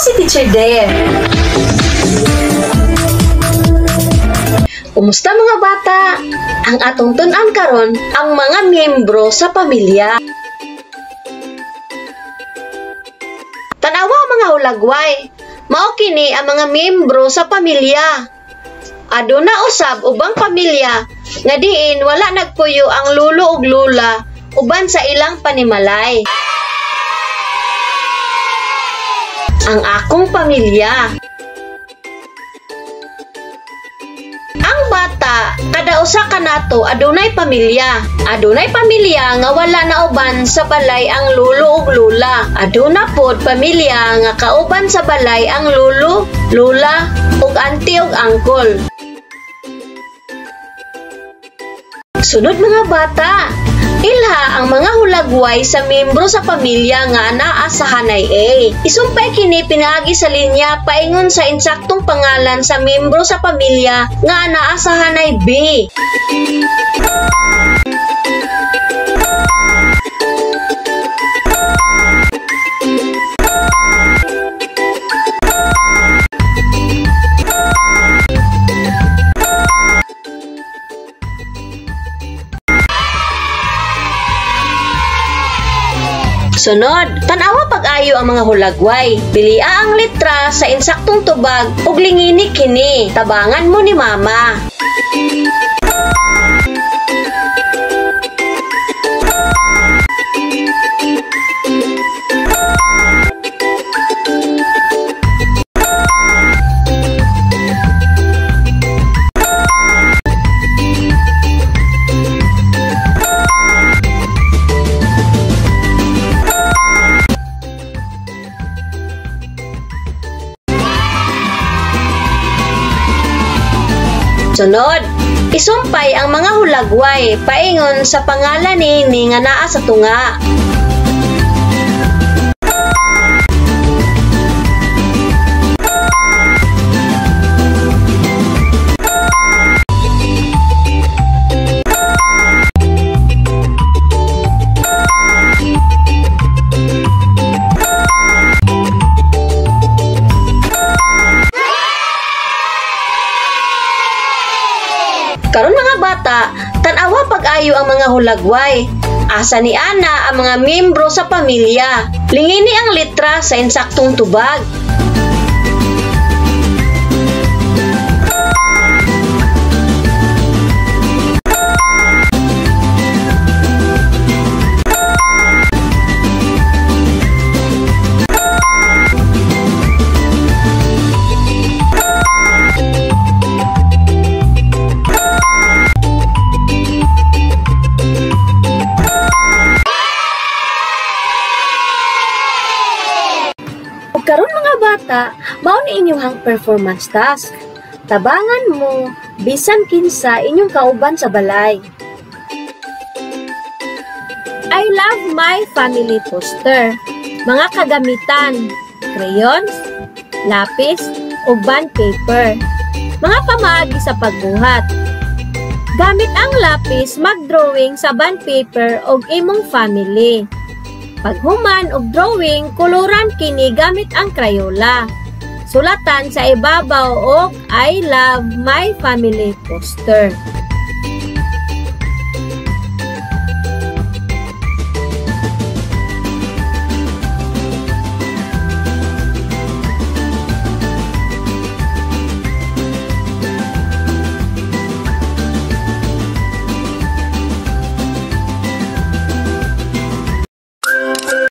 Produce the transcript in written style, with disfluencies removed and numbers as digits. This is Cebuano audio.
si Teacher Dare. Kumusta mga bata? Ang atong tun-an karon ang mga miyembro sa pamilya. Tanawa mga hulagway. Mao kini ang mga miyembro sa pamilya. Aduna usab ubang pamilya nga diin wala nagpuyo ang lulo ug lola uban sa ilang panimalay. Ang akong pamilya. Ang bata, kada usa kanato adunay pamilya. Adunay pamilya nga wala nauban sa balay ang lulo ug lola. Aduna pod pamilya nga kauban sa balay ang lulo, lola ug auntie ug uncle. Sunod mga bata, ilha ang mga hulagway sa membro sa pamilya nga anaa sa hanay A. Isumpay kini pinaagi sa linya paingon sa insaktong pangalan sa membro sa pamilya nga anaa sa hanay B. Sunod, tan-awa pag-ayo ang mga hulagway. Pilia ang letra sa insaktong tubag ug lingini kini. Tabangan mo ni Mama. Sunod, isumpay ang mga hulagway paingon sa pangalan niini nga naa sa tunga. Karon mga bata, tan-awa pag-ayo ang mga hulagway. Asa ni ana ang mga miyembro sa pamilya. Lingini ang letra sa insaktong tubag. Karon mga bata, mao ni inyong performance task. Tabangan mo bisan kinsa inyong kauban sa balay. I love my family poster. Mga kagamitan, crayons, lapis, ug bond paper. Mga pamaagi sa pagbuhat. Gamit ang lapis, mag-drawing sa bond paper og imong family. Paghuman og drawing, kuluran kini gamit ang Crayola. Sulatan sa ibabaw og I love my family poster.